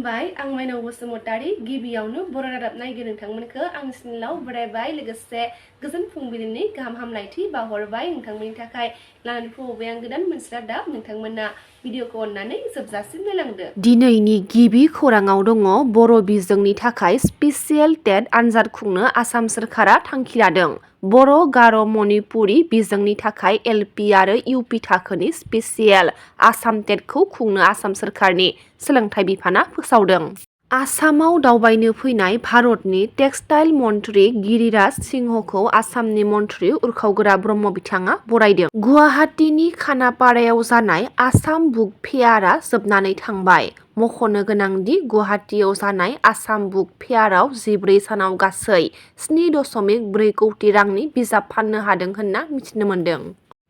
खुलुमबाय आं माइनाव बसुमतारी गिबियावनो बर' रादाब नायगिरि नोंथांमोनखौ आंनि चेनेलाव बरायबाय लोगोसे गोजोन फुंबिलिनि गाहाम हामलायथि बावहरबाय नोंथांमोननि थाखाय लानानै फैबाय आं गोदान मोनसे रादाब नोंथांमोना भिडिअखौ अननानै जोबजासिम नायलांदो। दिनैनि गिबि खौराङाव दङ बर' बिजोंनि थाखाय स्पेसियेल टेट आनजाद खुंनो आसाम सोरखारा थांखि लादों। बर', गार', मणिपुरि बिजोंनि थाखाय एलपि आरो इउपि थाखोनि स्पेसियेल आसाम टेटखौ खुंनो आसाम सोरखारनि सोलोंथाइ बिफाना फोसावदों। आसामाव दावबायनो फैनाय भारतनि टेक्सटाइल मन्त्रि गिरिराज सिंहखौ आसामनि मन्त्रि उरखावगोरा ब्रह्म बिथाङा बरायदों। गुवाहाटीनि खानापारायाव जानाय आसाम बुक फेयारआ जोबनानै थांबाय। मख'नो गोनांदि गुवाहाटीयाव जानाय आसाम बुक फेयाराव 14 सानाव गासै 7.4 कौटि रांनि बिजाब फाननो हादों होनना मिथिनो मोन्दों।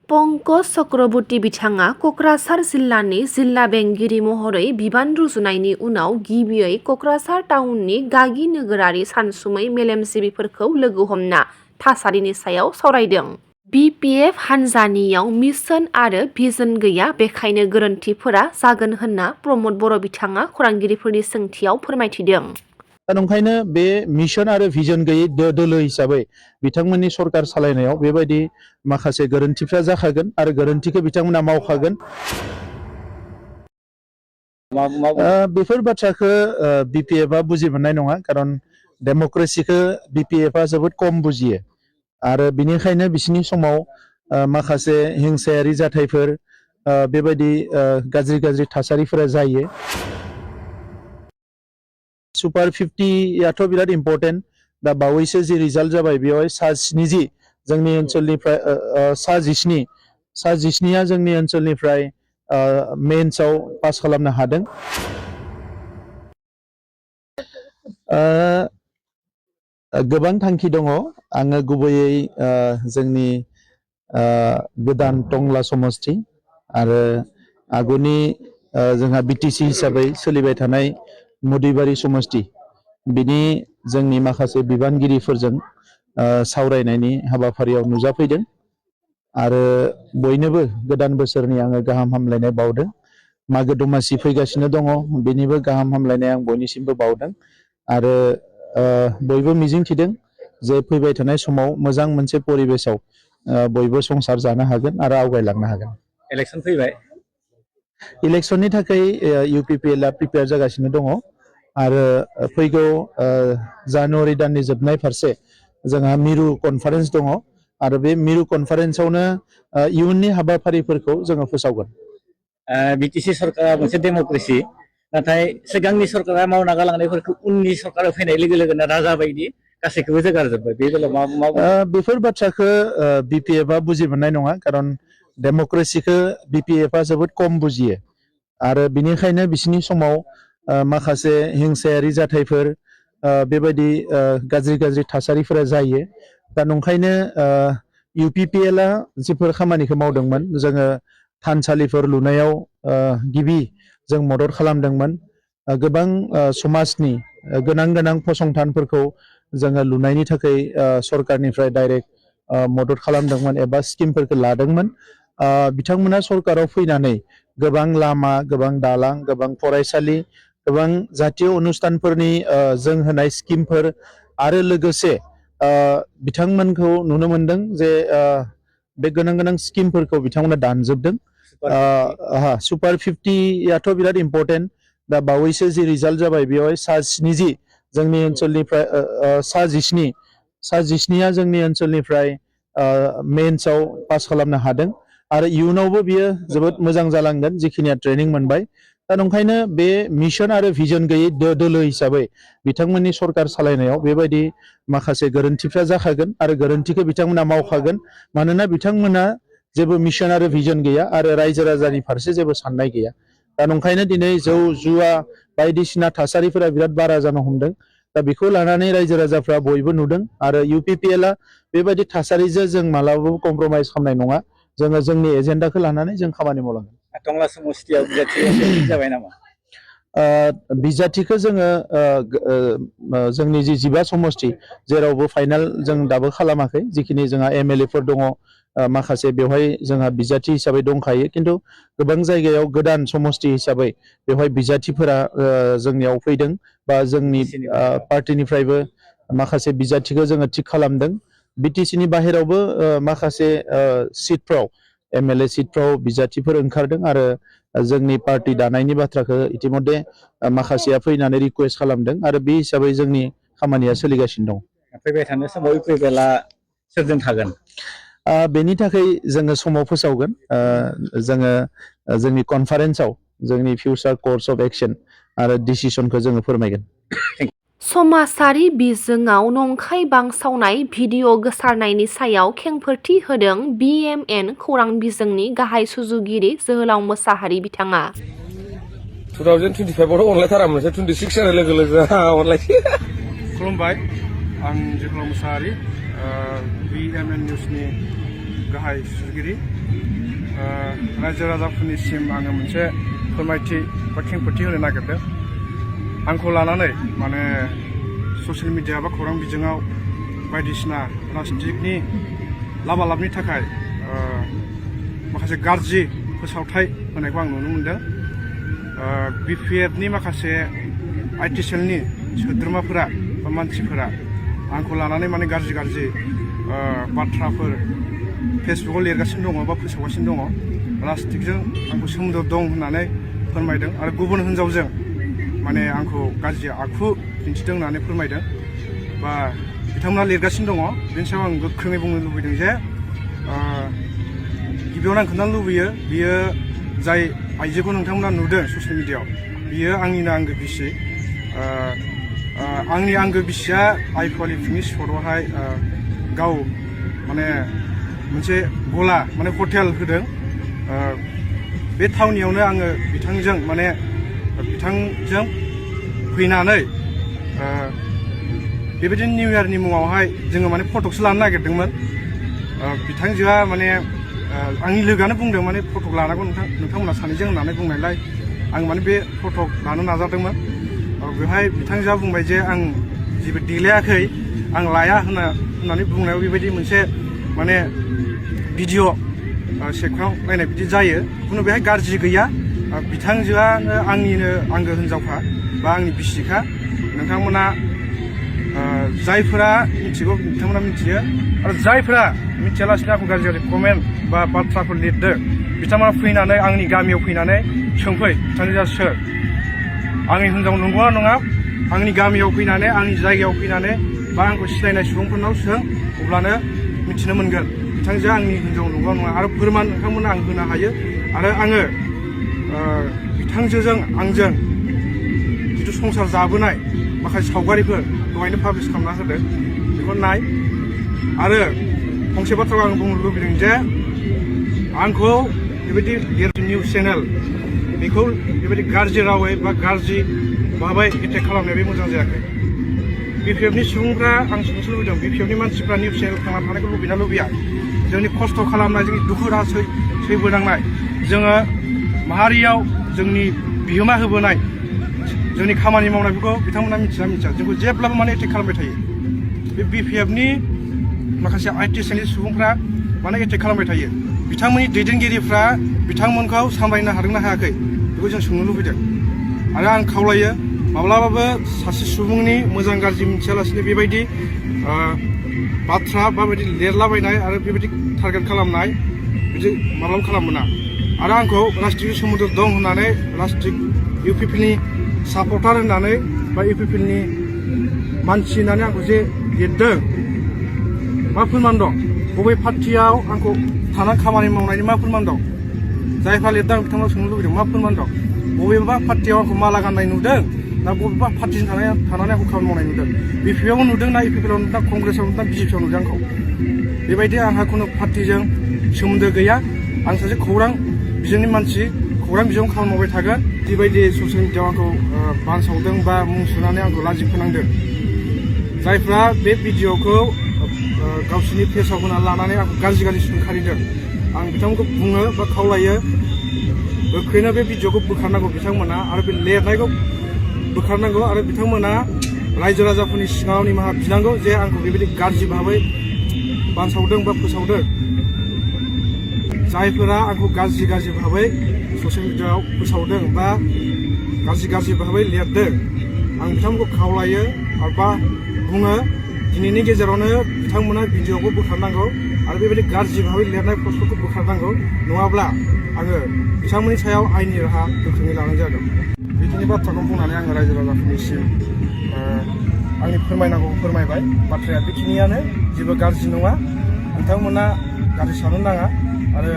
पंकज चक्रवर्ती बिथाङा कक्राझार जिल्लानि जिल्ला बेंगिरि महरै बिबान रुजुनायनि उनाव गिबियै कक्राझार टाउननि गागि नोगोरारि सानसुमै मेलेमजिबिफोरखौ लोगो हमना थासारिनि सायाव सावरायदों। बिपिएफ हान्जानियाव मिशन आरो भिजन गैया बेखायनो गोरोन्थिफोरा जागोन होनना प्रमद बर' बिथाङा खौरांगिरिफोरनि सोंथियाव फोरमायथिदों। दा नंखायनो बे मिशन आरो भिजन गैयै दोलो हिसाबै बिथांमोननि सरकार सालायनायाव बेबायदि माखासे गोरोन्थिफ्रा जाखागोन आरो गोरोन्थिखौ बिथांमोना मावखागोन। बेफोर बाथ्राखौ बिपिएफआ बुजि मोननाय नङा खारन डेम'क्रेसिखौ बिपिएफआ जोबोद खम बुजियो आरो बिनिखायनो बिसिनि समाव माखासे हिंसायारि जाथायफोर बेबायदि गाज्रि थासारिफोरा जायो। सुपार 50याथ' बिराद इम्पर्टेन्ट दा बावैसो जि रिजाल्ट जाबाय बेवहाय सा-70 जोंनि ओनसोलनिफ्राय सा-17 जोंनि ओनसोलनिफ्राय मेन्सआव पास खालामनो हादों। गोबां थांखि दङ आङो गुबैयै जोंनि गोदान टंला समस्ति आरो आगुनि जोंहा बिटिसि हिसाबै सोलिबाय थानाय मुदिबारि समस्ति बिनि जोंनि माखासे बिबानगिरिफोरजों सावरायनायनि हाबाफारियाव नुजाफैदों आरो बयनोबो गोदान बोसोरनि आङो गाहाम हामलायनाय बावदों। मागो दमासि फैगासिनो दङ बेनिबो गाहाम हामलायनाय आं बयनिसिमबो बावदों आरो बयबो मिजिंथिदों जे फैबाय थानाय समाव मोजां मोनसे परिबेसाव बयबो संसार जानो हागोन आरो आवगायलांनो हागोन। इलेक्सन फैबाय इलेक्सननि थाखाय इउपिपिएलआ प्रिपेयार जागासिनो दङ आरो फैगौ जानुवारि दाननि जोबनाय फारसे जोंहा मिरु कनफारेन्स दङ आरो बे मिरु कनफारेन्सआवनो इयुननि हाबाफारिफोरखौ जोङो फोसावगोन। बिटिसि सरकारा मोनसे डेम'क्रेसि नाथाय सिगांनि सरकारा मावना गालांनायफोरखौ उननि सरकारा फैनाय लोगो लोगोनो राजा बायदि गासैखौबो जोगारजोब्बाय बे बेलायाव मा बेफोर बाथ्राखौ बिपिएफआ बुजि मोननाय नङा खारन डेम'क्रेसिखौ बिपिएफआ जोबोद खम बुजियो आरो बिनिखायनो बिसिनि समाव माखासे हिंसायारि जाथायफोर बेबायदि गाज्रि थासारिफोरा जायो। दा नंखायनो इउपिपिएलआ जिफोर खामानिखौ मावदोंमोन जोङो थानसालिफोर लुनायाव गिबि जों मदद खालामदोंमोन। गोबां समाजनि गोनां फसंथानफोरखौ जोङो लुनायनि थाखाय सरकारनिफ्राय डाइरेक्ट मदद खालामदोंमोन एबा स्किमफोरखौ लादोंमोन। बिथांमोना सरकाराव फैनानै गोबां लामा, गोबां दालां, गोबां फरायसालि, गोबां जातीय अनुस्थानफोरनि जों होनाय स्किमफोर आरो लोगोसे बिथांमोनखौ नुनो मोनदों जे बे गोनां स्किमफोरखौ बिथांमोना दानजोबदों। सुपार 50याथ' बिराद इम्पर्टेन्ट दा बावैसो जि रिजाल्ट जाबाय बेवहाय सा-70 जोंनि ओनसोलनिफ्राय सा-17 जोंनि ओनसोलनिफ्राय मेन्सआव पास खालामनो हादों आरो इयुनावबो बियो जोबोद मोजां जालांगोन जिखिनिया ट्रेनिं मोनबाय। दा नंखायनो बे मिशन आरो भिजन गैयै दोलो हिसाबै बिथांमोननि सरकार सालायनायाव बेबायदि माखासे गोरोन्थिफ्रा जाखागोन आरो गोरोन्थिखौ बिथांमोना मावखागोन मानोना बिथांमोना जेबो मिशन आरो भिजन गैया आरो रायजो राजानि फारसे जेबो साननाय गैया। दा नंखायनो दिनै जौ जुवा बायदिसिना थासारिफोरा बिराद बारा जानो हमदों। दा बेखौ लानानै रायजो राजाफ्रा बयबो नुदों आरो इउपिपिएलआ बेबायदि थासारिजों जों मालाबाबो कमप्रमाइज खालामनाय नङा। जोङो जोंनि एजेन्डाखौ लानानै जों खामानि मावलांगोन। टंला समस्तियाव बिजाथि जाबाय नामा? बिजाथिखौ जोङो जोंनि जि 15 समष्टि जेरावबो फाइनाल जों दाबो खालामाखै जिखिनि जोंहा MLA फोर दङ माखासे बेवहाय जोंहा बिजाथि हिसाबै दंखायो खिन्थु गोबां जायगायाव गोदान समष्टि हिसाबै बेवहाय बिजाथिफोरा जोंनियाव फैदों बा जोंनि पार्टिनिफ्रायबो माखासे बिजाथिखौ जोङो थिग खालामदों BTC नि बाहेरावबो माखासे सिटफ्राव MLA सिटफ्राव बिजाथिफोर ओंखारदों आरो जोंनि पार्टी दानायनि बाथ्राखौ इतिमध्ये माखासेया फैनानै रिक्वेस्ट खालामदों आरो बे हिसाबै जोंनि खामानिया सोलिगासिनो दं फैबाय थानाय समाव इउपिपिएलआ सोरजों थागोन बेनि थाखाय जोङो समाव फोसावगोन जोङो जोंनि कनफारेन्सआव जोंनि फिउचार कर्स अफ एक्शन आरो डिसिसनखौ जोङो फोरमायगोन समाजारि बिजोङाव नंखाय बांसावनाय भिडिअ गोसारनायनि सायाव खेंफोरथि होदों BMN खौरां बिजोंनि गाहाय सुजुगिरि जोहोलाव मोसाहारि बिथाङा 2025 आवथ' अनलायथारामोन 26 जानाय लोगो लोगो अनलायसै खुलुमबाय आं जोहोलाव मोसाहारि BMN निउसनि गाहाय सुजुगिरि रायजो राजाफोरनिसिम आङो मोनसे फोरमायथि बा खेंफोरथि होनो नागिरदों आंखौ लानानै माने ससियेल मिडिया बा खौरां बिजोङाव बायदिसिना राजनितिकनि लाबालाबनि थाखाय माखासे गाज्रि फोसावथाय होनायखौ आं नुनो मोनदों BPF नि माखासे IT सेलनि सोद्रोमाफोरा बा मानसिफोरा आंखौ लानानै माने गाज्रि बाथ्राफोर फेसबुकआव लिरगासिनो दङ बा फोसावगासिनो दङ राजनितिकजों आंखौ सोमोन्दो दं होननानै फोरमायदों आरो गुबुन हिनजावजों माने आंखौ गाज्रि आखु दिन्थिदों होननानै फोरमायदों बा बिथांमोना लिरगासिनो दङ बेनि सायाव आं गोख्रोङै बुंनो लुबैदों जे गिबियावनो आं खोन्थानो लुबैयो बियो जाय आइजोखौ नोंथांमोना नुदों ससियेल मिडियाआव बियो आंनिनो आंगो बिसि आंनि आंगो बिसिया आइफवालि पिकनिक स्पटआवहाय गाव माने मोनसे गला माने हटेल होदों बे थावनियावनो आङो बिथांजों फैनानै बेबायदिनो निउ इयारनि मुङावहाय जोङो माने फटकसो लानो नागिरदोंमोन बिथांजोआ माने आंनि लोगोआनो बुंदों माने फटक लानांगौ नोंथांमोना सानैजों होननानै बुंनायलाय आं माने बे फटक लानो नाजादोंमोन बेवहाय बिथांजोआ बुंबाय जे आं जेबो देलायाखै आं लाया होननानै बुंनायाव बेबायदि मोनसे माने भिडिअ सेबखांलायनाय बिदि जायो खुनु बेहाय गाज्रि गैया बिथांजोआनो आंनिनो आंगो हिनजावखा बा आंनि बिसिखा नोंथांमोना जायफोरा मिथिगौ बिथांमोना मिथियो आरो जायफोरा मिथियालासिनो आंखौ गाज्रि कमेन्ट बा बाथ्राफोर लिरदों बिथांमोना फैनानै आंनि गामियाव फैनानै सोंफै बिथांजोआ सोर आंनि हिनजाव नंगौना नङा आंनि गामियाव फैनानै आंनि जायगायाव फैनानै बा आंखौ सिनायनाय सुबुंफोरनाव सों अब्लानो मिथिनो मोनगोन बिथांजोआ आंनि हिनजाव नंगौना नङा आरो फोरमान नोंथांमोना आं होनो हायो आरो आङो बिथांजोजों आंजों जिथु संसार जाबोनाय माखासे सावगारिफोर दहायनो पाब्लिश खालामना होदों बेखौ नाय आरो फंसे बाथ्राखौ आं बुंनो लुबैदों जे आंखौ बेबायदि निउस चेनेल बेखौ बेबायदि गाज्रि रावै बा गाज्रि भाबै एटेक खालामनाया बे मोजां जायाखै BPFनि सुबुंफ्रा आं सोंनो लुबैदों BPFनि मानसिफ्रा निउस चेनेल थांना थानायखौ लुबैना लुबैया जोंनि खस्थ' खालामनाय जोंनि दुखु दाहा सैबोनांनाय जोङो माहारियाव जोंनि बिहोमा होबोनाय जोंनि खामानि मावनायफोरखौ बिथांमोना मिथिया जोंखौ जेब्लाबो माने एटेक खालामबाय थायो बे BPFनि माखासे IT सेलनि सुबुंफ्रा माने एटेक खालामबाय थायो बिथांमोननि दैदेनगिरिफ्रा बिथांमोनखौ सामलायनो हादोंना हायाखै बेखौ जों सोंनो लुबैदों आरो आं खावलायो माब्लाबाबो सासे सुबुंनि मोजां गाज्रि मिथियालासिनो बेबायदि बाथ्रा बा बेबायदि लिरलाबायनाय आरो बेबायदि टारगेट खालामनाय बिदि माब्लाबा खालामनो मोना आरो आंखौ राजनितिक सोमोन्दो दं होननानै राजनितिक UPPनि सापर्टार होननानै बा UPPनि मानसि होननानै आंखौ जे लिरदों मा फोरमान दं बबे पार्टियाव आंखौ थानानै खामानि मावनायनि मा फोरमान दं जायफ्रा लिरदों बिथांमोना सोंनो लुबैदों मा फोरमान दं बबेबा पार्टियाव आंखौ माला गाननाय नुदों ना बबेबा पार्टिजों थानानै आंखौ खामानि मावनाय नुदों BPFआव नुदों ना UPPआव नुदों कंग्रेसआव नुदों BJPआव नुदों आंखौ बेबायदि आंहा खुनु पार्टिजों सोमोन्दो गैया आं सासे खौरां बिजोंनि मानसि खौरां बिजोङाव खामानि मावबाय थागोन बेबायदि ससियेल मिडियाआव आंखौ बानसावदों बा मुं सुनानै आंखौ लाजि फोनांदों जायफ्रा बे भिडिअखौ गावसोरनि पेजाव होनानै लानानै आंखौ गाज्रि सोंखारिदों आं बिथांमोनखौ बुङो बा खावलायो गोख्रैनो बे भिडिअखौ बोखारनांगौ बिथांमोना आरो बे लिरनायखौ बोखारनांगौ आरो बिथांमोना रायजो राजाफोरनि सिगाङाव निमाहा बिनांगौ जे आंखौ बेबायदि गाज्रि भाबै बानसावदों बा फोसावदों जायफोरा आंखौ गाज्रि भाबै ससियेल मिडियायाव फोसावदों बा गाज्रि भाबै लिरदों आं बिथांमोनखौ खावलायो आरो बुङो दिनैनि गेजेरावनो बिथांमोना भिडिअखौ बोखारनांगौ आरो बेबायदि गाज्रि भाबै लिरनाय पस्टफोरखौ बोखारनांगौ नङाब्ला आङो बिथांमोननि सायाव आयेननि राहा गोख्रोङै लानाय जागोन बेखिनि बाथ्राखौ बुंनानै आङो रायजो राजाफोरनिसिम आंनि फोरमायनांगौ फोरमायबाय बाथ्राया बेखिनियानो जेबो गाज्रि नङा नोंथांमोना गाज्रि साननो नाङा आरो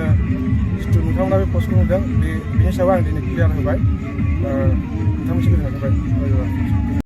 जिथु नोंथांमोना बे पस्टखौ नुदों बेनि सायाव आं दिनै क्लियार होबाय नोंथांमोनसिम गोजोननाय थाबाय।